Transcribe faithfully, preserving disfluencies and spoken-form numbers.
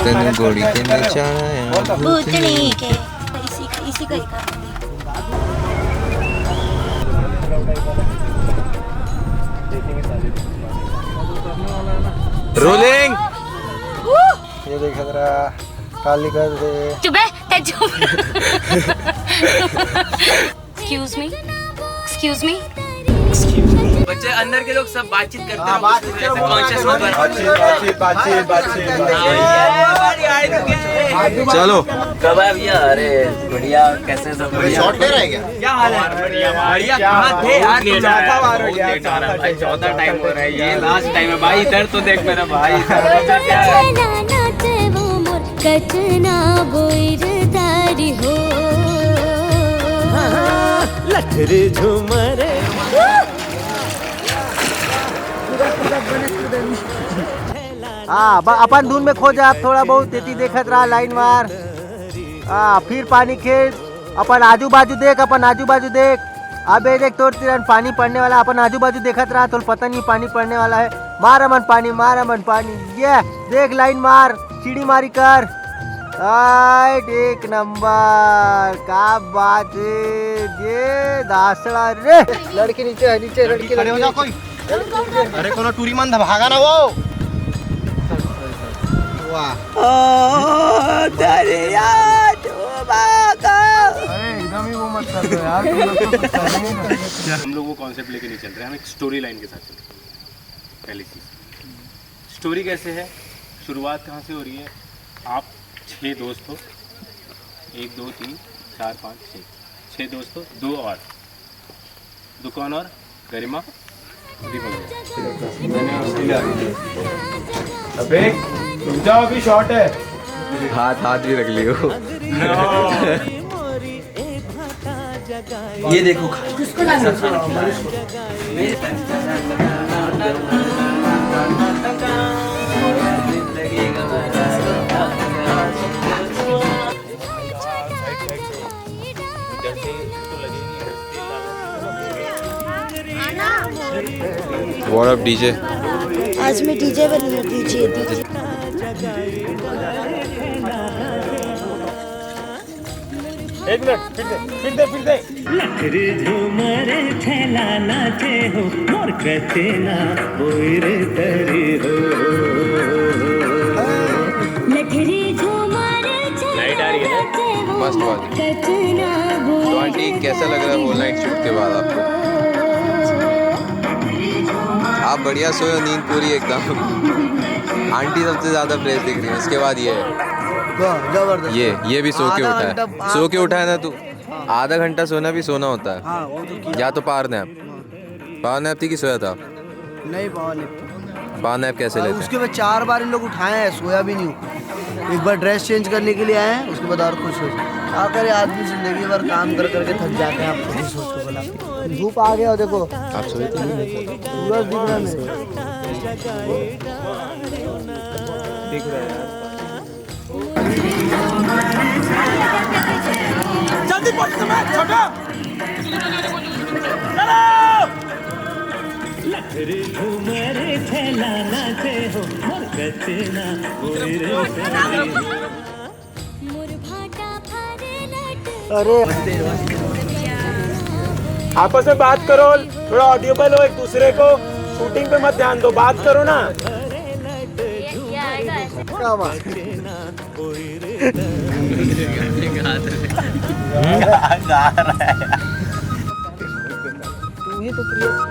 तनु घोड़ी के नचाना है भूतनी के। इसी इसी का ही काम है। रोलिंग। ये देख जरा, काली कर दे। चुप है, ते चुप। Excuse me, excuse me। बच्चे अंदर के लोग सब बातचीत करते हाँ, रहो, बातचीत करो, कॉन्शियस होकर। बातचीत, बातचीत, बातचीत, बातचीत। चलो। कब आया भैया? अरे बढ़िया, कैसे सब? बढ़िया। शॉट ले रहे हैं क्या? क्या हाल है? बढ़िया, बढ़िया। कहाँ थे यार? चौथा बार हो गया। चौथा टाइम हो रहा है, ये लास्ट टाइम है भाई। इधर तो देख मेरा भाई। कचना बोइर तारी हो। लठरे झुमरे। हाँ, ब-, अपन धुन में खो जा थोड़ा बहुत, तेती देखत रहा लाइन मार। हाँ, फिर पानी खेल, अपन आजू बाजू देख, अपन आजू बाजू देख। अबे देख, तोर तिरन पानी पड़ने वाला, अपन आजू बाजू देखत रहा, तोर पता नहीं पानी पड़ने वाला है। मार अमन पानी, मार अमन पानी। ये देख लाइन मार, सीढ़ी मारी कर। राइट, एक नंबर, क्या बात है। ये दासड़ा रे, लड़की नीचे है, नीचे लड़की, खड़े हो जा लड़की। कोई। अरे कोनो टूरी मन भागा ना वो। वाह। ओ दरिया डूबा का। अरे एकदम ही वो मत कर दो यार, तुम लोग तो कुछ कर ही नहीं सकते। हम लोग वो कॉन्सेप्ट लेके नहीं चल रहे, हम एक स्टोरी लाइन के साथ चल रहे हैं। पहली चीज़, स्टोरी कैसे है, शुरुआत कहाँ से हो रही है? आप छः दोस्त हो, एक, दो, तीन, चार, पाँच, छः, छः दोस्त हो, दो और दुकान और गरिमा अभी बोल रहे हैं। अबे रुक जाओ, अभी शॉट है। हाथ, हाथ भी रख लियो। ये देखो, किसको लाना? What up, D J? आज मैं D J बनी हूँ, D J, D J। एक मिनट, फिर दे, फिर दे, फिर दे। लकड़ी झूमर छेला नाचे हो, मोर कचना बोइर तरी हो। लकड़ी झूमर छेला लाइट आ रही है ना? नाचे हो, मस्त बात। कचना बोइर तो आंटी, कैसा लग रहा है होल नाइट शूट के बाद आपको? आप बढ़िया सोए हो, नींद पूरी एकदम। आंटी सबसे ज्यादा फ्रेश दिख रही है। उसके बाद ये है। वाह, जबरदस्त। ये, ये भी सो के आधा उठा है। घंटा सो के उठा है ना तू? हाँ। आधा घंटा सोना भी सोना होता है। हाँ, वो तो किया। या तो पावर नैप। हाँ। पावर नैप थी कि सोया था? नहीं, पावर नैप। पावर नैप कैसे हाँ, लेते हैं? उसके बाद चार बार इन लोग उठाए हैं, सोया भी नहीं हूँ। एक बार ड्रेस चेंज करने के लिए आए हैं, उसके बाद और कुछ हो। क्या करे आदमी, जिंदगी भर काम कर करके थक जाते हैं। आप खुद ही सोच के बोला। धूप आ गया, देखो। आप सोए तो नहीं? सूरज दिख रहा है मेरे। दिख रहा है यार। जल्दी पहुंच, छोटा। चलो। लहरी झूमर छेला नाचे हो, मोर कचना बोइर। अरे आपस में बात करो, थोड़ा ऑडिबल हो एक दूसरे को, शूटिंग पे मत ध्यान दो, बात करो ना। क्या बात। गा रहा है। तू ही तो प्रिय।